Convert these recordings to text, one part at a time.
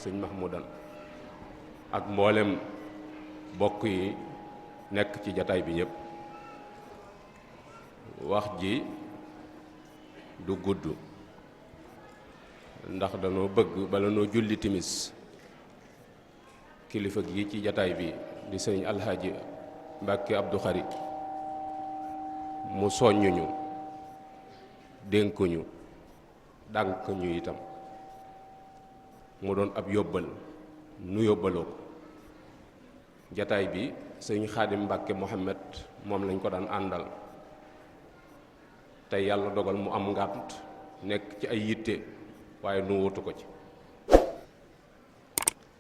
sëñ Mahmoudan ak mboolem bokk yi nekk ci jataay bi ñëpp. wax ji du gudd ndax danoo bëgg bala noo julli timis kilifa gi ci jataay bi di sëñ Alxaaji Mbàkke Abdou Khari mu soññuñu dénkuñu dànk ñu itam mu doon ab yóbbal nu yóbbaloo ko jataay bi sëñ Xaadim Mbàkke Mohamed moom lañ ko daan àndal tey yàlla dogal mu am ngànt nekk ci ay yitte waaye nu wutu ko ci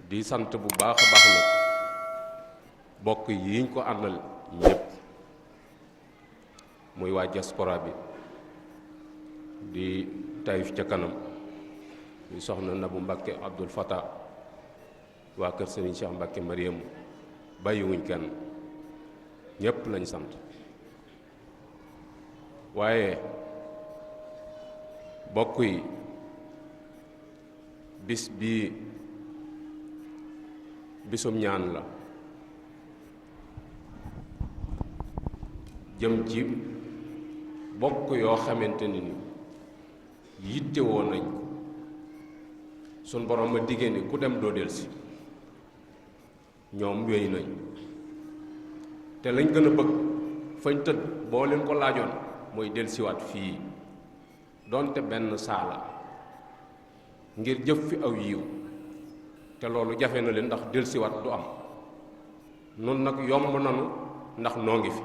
di sant bu baax a baax nag bokk yiñ ko àndal ñépp muy waa diaspora bi di Taïf ca kanam di soxna Nabu Mbàkke Abdul Fatah waa kër Sëriñ Cheikh Mbàkke Mariam bàyyiwuñ kenn ñépp lañ sant waaye bokk yi bis bii bisum ñaan la jëm ci bokk yoo xamante ni yitte woon nañ ko sun borom ma diggée ni ku dem doo delsi ñoom wéy nañ te lañ gën a bëgg fañ tëdd boo leen ko laajoon mooy delsiwaat fii doonte benn saala ngir jëf fi aw yiw te loolu jafe na leen ndax delsiwaat du am nun nag yomb nanu ndax noo ngi fi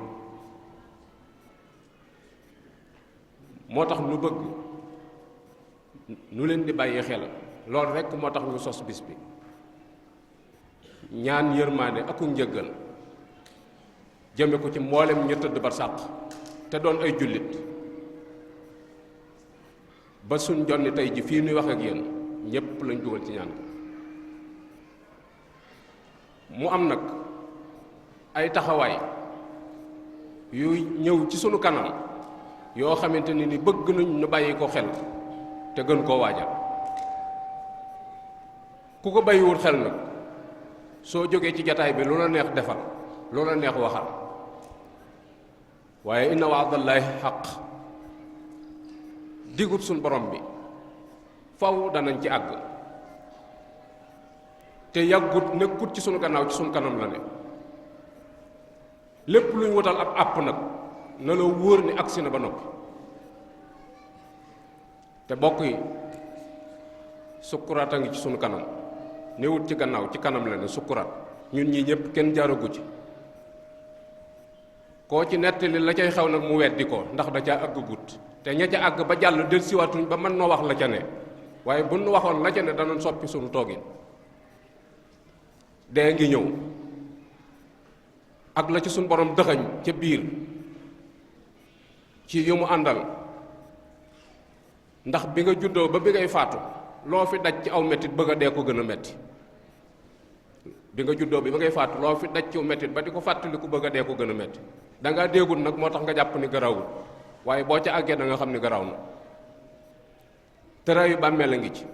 moo tax nu bëgg nu leen di bàyyi xel loolu rekk moo tax ñu sos bis bi ñaan yërmaande aku njëggal jëme ko ci mboolem ñu tëdd barsàq te doon ay jullit ba suñ jonni tey ji fii nuy wax ak yéen ñépp lañ dugal ci ñaan mu am nag ay taxawaay yu ñëw ci sunu kanam yoo xamante ni bëgg nañ ñu bàyyi ko xel te gën koo waajal ku ko bàyyiwul xel nag soo jógee ci jataay bi lu la neex defal lu la neex waxal waaye inna wa'dallahi xaq digub suñ borom bi faw danañ ci àgg te yàggut nekkut ci sunu gannaaw ci sunu kanam la ne lépp luñ wutal ab àpp nag na la wóor ni agsi na ba noppi te bokk yi sukkuraat a ngi ci sunu kanam newut ci gannaaw ci kanam la ne sukkuraat ñun ñii ñëpp kenn jaaragu ci koo ci nettali la cay xew nag mu weddi ko ndax da caa àgg gut te ña ca àgg ba jàll del siwaatuñ ba mën noo wax la ca ne waaye bu nu waxoon la ca ne danañ soppi sunu toogin dee ngi ñëw ak la ci sunu borom dëxañ ca biir ci yu mu àndal ndax bi nga juddoo ba bi ngay faatu loo fi daj ci aw mettit bëgg a dee ko gën a metti bi nga juddoo bi ba ngay faatu loo fi daj ci aw mettit ba di ko fàttaliku bëgg a dee ko gën a metti da ngaa déegul nag moo tax nga jàpp ni garawul waaye boo ca àggee da nga xam ni garaw na tëraayu bàmmeel a ngi ci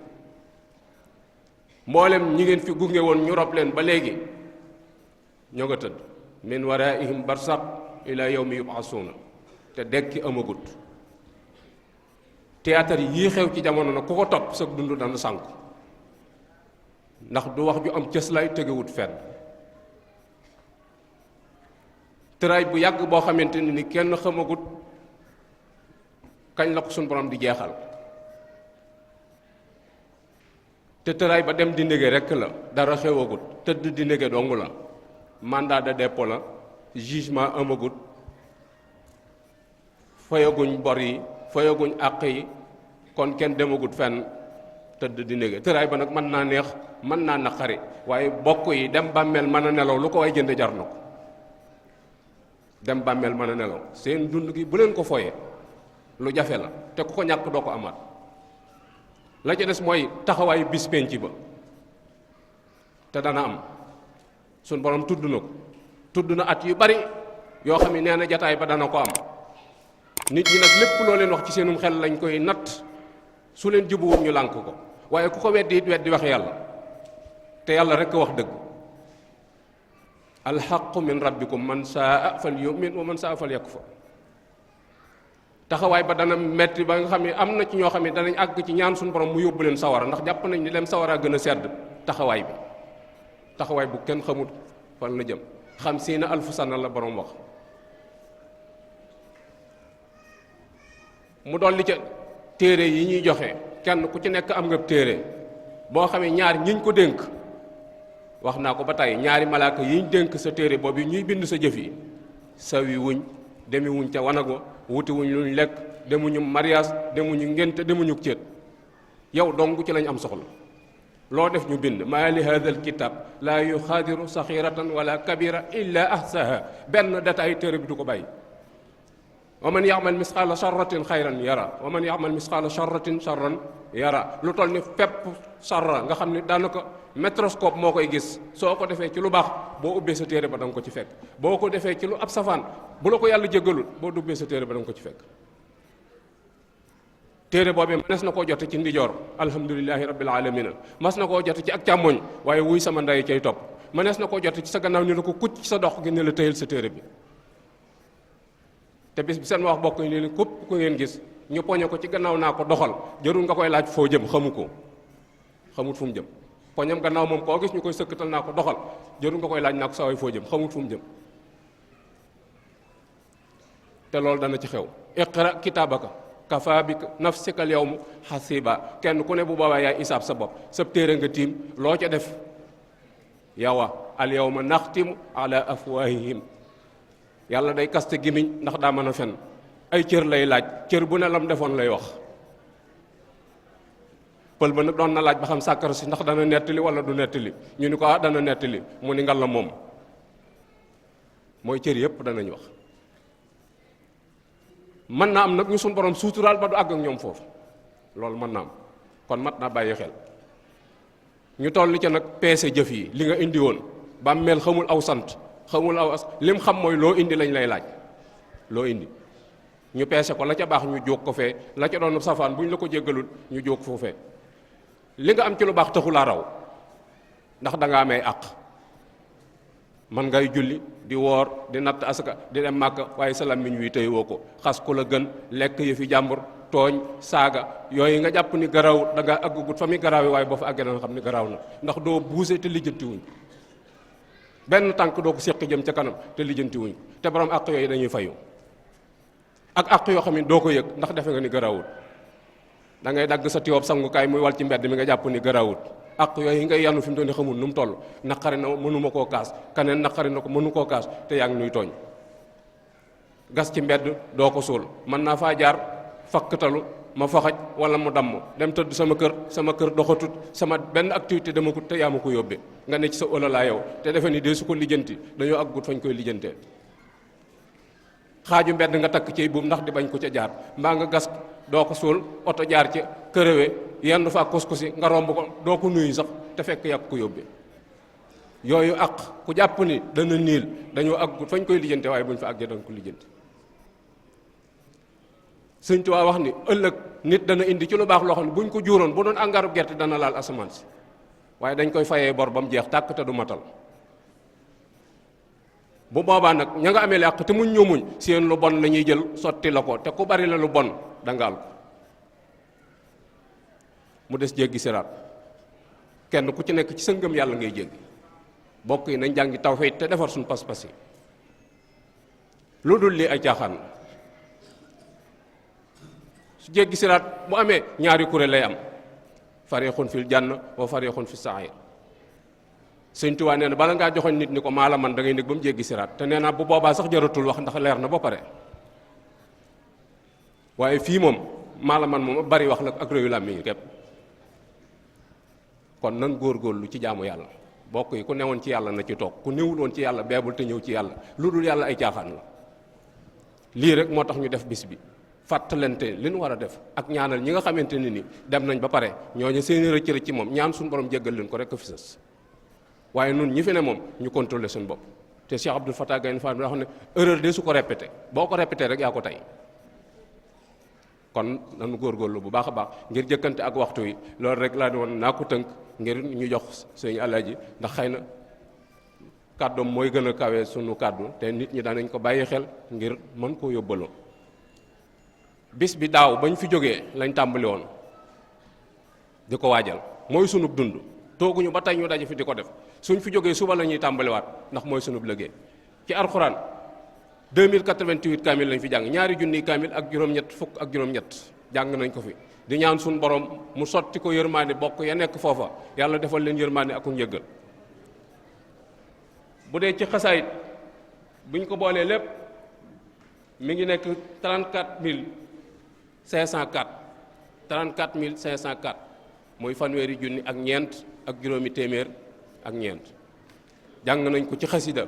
mboolem ñi ngeen fi gunge woon ñu rob leen ba léegi ñoo nga tëdd min waraihim barsaq ila yawmi yub'asuna te dekki amagut théâtre yii xew ci jamono nag ku ko topp sa dund dana sànku ndax du wax ju am cëslaay tegewut fenn tëraay bu yàgg boo xamante ni kenn xamagut kañ la ko suñ borom di jeexal te tëraay ba dem di nége rekk la dara xewagut tëdd di nége dong la mandat de dépôt la jugement amagut fayaguñ bor yi fayaguñ àq yi kon kenn demagut fenn tëdd di nége tëraay ba nag mën naa neex mën naa naqari waaye bokk yi dem bàmmeel mën a nelaw lu ko way jënd jar na ko dem bàmmeel mën a nelaw seen dund gi bu leen ko foyee lu jafe la te ku ko ñàkk doo ko amaat la ca des mooy taxawaayu bis penc ba te dana am suñ borom tudd na ko tudd na at yu bari yoo xam ne nee na jataay ba dana ko am nit ñi nag lépp loo leen wax ci seenum xel lañ koy natt su leen jubuwul ñu lànk ko waaye ku ko weddi it weddi wax yàlla te yàlla rek wax dëgg. alxaqu min rabbikum man saa fal yumin wa man saa fal yakfur. taxawaay ba dana metti ba nga xam ne am na ci ñoo xam ne danañ àgg ci ñaan suñu borom mu yóbbu leen sawara ndax jàpp nañ ni dem sawara gën a sedd taxawaay bi taxawaay bu kenn xamut fan la jëm. xam si na alfu sana la borom wax. mu dolli ca téere yi ñuy joxe kenn ku ci nekk am nga téere boo xamee ñaar ñiñ ko dénk wax naa ko ba tey ñaari malaaka yiñ dénk sa téere boobu ñuy bind sa jëf yi sawi wuñ demi wuñ ca wanago wuti wuñ luñ lekk demuñu mariage demuñu ngénte demuñu céet yow dong ci lañ am soxla loo def ñu bind maa li hada al kitab laa yuxaadiru saxiratan wala kabira illa ahsaha benn détail téere bi du ko bàyyi. wa man yaamal misqaala charratin xayran yara wa man yaamal misqaala charratin charran yara lu toll ni pepp charra nga xam ne daanaka microscope moo koy gis soo ko defee ci lu baax boo ubbee sa téere ba da nga ko ci fekk boo ko defee ci lu ab safaan bu la ko yàlla jéggalul boo dubbee sa téere ba da nga ko ci fekk. téere boobee mas na koo jote ci ndijoor alhamdulilahi rabbil alamina mas na koo jote ci ak càmmoñ waaye wuy sama ndey cay topp mënees na koo jote ci sa gannaaw ni la ko kucc ci sa dox gi ne la tëyal sa téere bi. te bis bi seen wax bokk yi ne képp ku ngeen gis ñu poñe ko ci gannaaw naa ko doxal jarul nga koy laaj foo jëm xamu ko xamut fu mu jëm poñam gannaaw moom koo gis ñu koy sëkkatal naa ko doxal jarul nga koy laaj naa ko saa waay foo jëm xamut fu mu jëm. te loolu dana ci xew iqra kitaabaka kafa bi nafsika al yawma hasiba kenn ku ne bu boobaa yaay isaab sa bopp sab téere nga tiim loo ca def yawa al yawma naxtimu ala afwahihim yàlla day kaste gimiñ ndax daa mën a fen ay cër lay laaj cër bu ne lam defoon lay wax. pël ba nag doon na laaj ba xam sàkkar si ndax dana nettali wala du nettali ñu ni ko dana nettali mu ni ngal la moom mooy cër yépp danañ wax. mën naa am nag ñu suñ borom suuturaal ba du àgg ak ñoom foofu loolu mën naa am kon mat naa bàyyi xel. ñu toll ca nag peese jëf yi li nga indi woon ba mel xamul aw sant xamul aw as lim xam mooy loo indi lañ lay laaj loo indi ñu peese ko la ca baax ñu jóg ko fee la ca doon safaan bu ñu la ko jéggalul ñu jóg foofee. li nga am ci lu baax taxulaa raw ndax da nga amee àq man ngay julli di woor di natt asaka di dem màkka waaye sa làmmiñ wi tey woo ko xas ku la gën lekk yëfi jàmbur tooñ saaga yooyu nga jàpp ni garaaw da nga àggugut fa muy garaaw waaye boo fa àggee na xam ni garaaw na ndax doo buuse te lijjanti wuñ benn tànk doo ko séq jëm ca kanam te lijjanti wuñ te borom àq yooyu dañuy fayu ak àq yoo xam ne doo ko yëg ndax defe nga ni garaawut da ngay dagg sa tiwoob sangukaay muy wal ci mbedd mi nga jàpp ni garaawut àq yooyu ngay yanu fi mu doon xamul nu mu toll naqari na mënuma koo kaas kaneen naqari na ko mënu koo kaas te yaa ngi nuy tooñ. gas ci mbedd doo ko suul mën naa faa jaar fakkatalu ma faxaj wala mu damm dem tëdd sama kër doxatut sama benn activité dama ko te yaa ma ko yóbbee nga ne ci sa ëla laa yow te defe ni dee su ko lijjanti dañoo àggut fañ koy lijjantee. xaaju mbedd nga takk ciy buum ndax di bañ ko ca jaar mbaa nga gas doo ko suul oto jaar ci këréwe yenn fa kus-kusi nga romb ko doo ko nuyu sax te fekk yàgg ko yóbbee. yooyu ak ku jàpp ni dana niil dañoo àggut fañ koy lijjante waaye buñ fa àggee danga ko lijjanti. Sëñ Tuubaa wax ni ëllëg nit dana indi ci lu baax loo xam ne buñ ko juuroon bu doon angaru gerte dana laal asamaan si waaye dañ koy fayee bor ba mu jeex tàkk te du matal. bu boobaa nag ña nga amee àq te muñ ñoo muñ seen lu bon la ñuy jël sotti la ko te ku bari la lu bon dangaal ko mu des jéggi siraat kenn ku ci nekk ci sa ngëm yàlla ngay jéggi. bokk yi nañ jàngi tawhid te defar suñu pas-pas yi lu dul lii ay caaxaan la. su jéggi siraat bu amee ñaari kuréel lay am fariqun fil janna wa fariqun fis sa'ir. Sëñ Tuubaa nee na bala ngaa joxoñ nit ni ko maa la man da ngay nekk ba mu jéggi siraat te nee naa bu boobaa sax jaratul wax ndax leer na ba pare waaye fii moom maa la man moom bari wax la ak réewu làmmiñ képp. kon nan góorgóorlu ci jaamu yàlla bokk yi ku newoon ci yàlla na ci toog ku newul woon ci yàlla beebul te ñëw ci yàlla lu dul yàlla ay caaxaan la. lii rek moo tax ñu def bis bi fàttalante li ñu war a def ak ñaanal ñi nga xamante ne ni dem nañ ba pare ñooñu seeni rëcc rëcc ci moom ñaan suñu borom jéggal leen ko rek a fi sës waaye nun ñi fi ne moom ñu contrôler suñu bopp. te Cheikh Abdoul Fattah Gaynde Fatma daa xam ne erreur de su ko répété boo ko répété rek yaa ko tey. kon nanu góorgóorlu bu baax a baax ngir jëkkante ak waxtu yi loolu rek laa ne woon naa ko tënk ngir ñu jox sëñ Alaaji ndax xëy na kàddoom mooy gën a kawe sunu kàddu te nit ñi danañ ko bàyyi xel ngir mën koo yóbbaloo. bis bi daaw bañ fi jógee lañ tàmbali woon di ko waajal mooy sunub dund tooguñu ba tey ñu daje fi di ko def suñ fi jógee suba la ñuy tàmbaliwaat ndax mooy sunub liggéey. ci alxuraan 2088 kaamil lañ fi jàng ñaari junniy kaamil ak juróom-ñett fukk ak juróom-ñett jàng nañ ko fi di ñaan suñu borom mu sotti ko yërmaande bokk ya nekk foofa yàlla defal leen yërmaande ak njëggal. bu dee ci xasaayit buñ ko boolee lépp mi ngi nekk 34504 mooy fanweeri junni ak ñeent ak juróomi téeméer ak ñeent jàng nañ ko ci xasida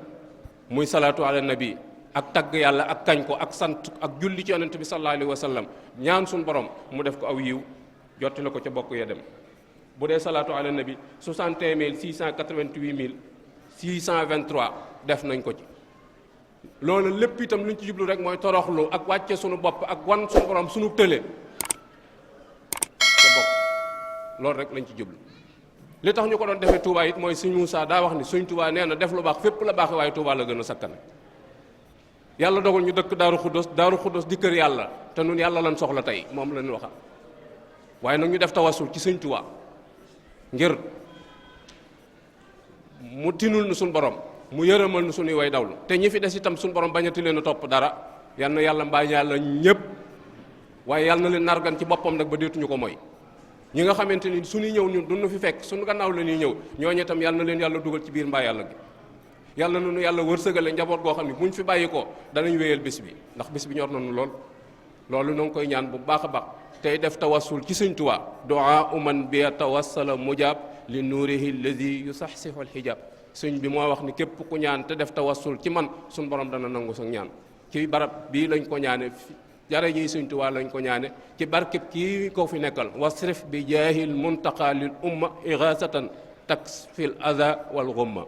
muy salaatu ala nabi ak tagg yàlla ak kañ ko ak sant ak julli ci yonent bi sallallahu alayhi wa sallam ñaan suñu borom mu def ko aw yiw jotti la ko ca bokk ya dem. bu dee salaatu ala nabi 61688 def nañ ko ci. loolu lépp itam luñ ci jublu rek mooy toroxlu ak wàcce sunu bopp ak wan sunu borom sunu tële ca bopp loolu rek lañ ci jublu. li tax ñu ko doon defee Touba it mooy Sëñ Moussa daa wax ni Sëñ Touba nee na def lu baax fépp la baax waaye Touba la gën a sakkan. yàlla dogal ñu dëkk Daaru Xuddos di kër yàlla te nun yàlla lan soxla tey moom la ñu waxal waaye nag ñu def tawassul ci Sëñ Touba ngir mu tinul nu suñu borom mu yërëmal nu suñuy way dawlu te ñi fi des itam suñu borom bañati leen a topp dara yal na yàlla mbaa yàlla ñëpp waaye yal na leen nargan ci boppam nag ba deetuñu ko mooy. ñi nga xamante ni suñuy ñëw ñun duñu fi fekk suñu gannaaw la ñuy ñëw ñooñu itam yal na leen yàlla dugal ci biir mbaa yàlla gi yàlla na nu yàlla wërsëgale njaboot goo xam ne buñ fi bàyyi ko danañ wéyal bés bi ndax bés bi ñor nañu lool. loolu noo ngi koy ñaan bu baax a baax tey def tawassul ci Sëñ Tuubaa du'a man bi tawassala mujab li nuurihi alladi yusaxsihu alxijaab sëñ bi moo wax ni képp ku ñaan te def tawassul ci man suñ borom dana nangu sa ñaan ci barab bii lañ ko ñaane jare ji Sëñ Tuubaa lañ ko ñaane ci barkeb kii ko fi nekkal wasrif bi jaahil muntaqa lil umma ighasatan takfil adha wal ghumma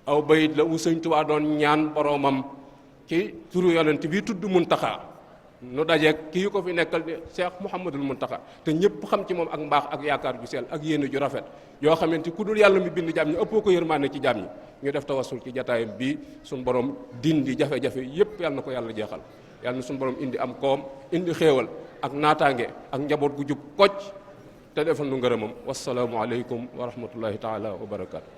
aw bayit la wu Sëñ Tuubaa doon ñaan boromam ci turu yonent bi tudd muntaqa nu dajeeg kii ko fi nekkal di Cheikh Mouhamadul Muntaxa te ñëpp xam ci moom ak mbaax ak yaakaar ju seel ak yéene ju rafet yoo xamante ku dul yàlla mi bind jaam ñi ëppoo ko yërmaane ci jaam ñi ñu def tawassul ci jataayam bii suñu borom dindi jafe-jafe yépp yàlla na ko yàlla jeexal yàlla na suñu borom indi am koom indi xéewal ak naataange ak njaboot gu jub kocc te defal nu ngërëmam wasalaamu aleykum wa rahmatullahi taala wa barakaatu.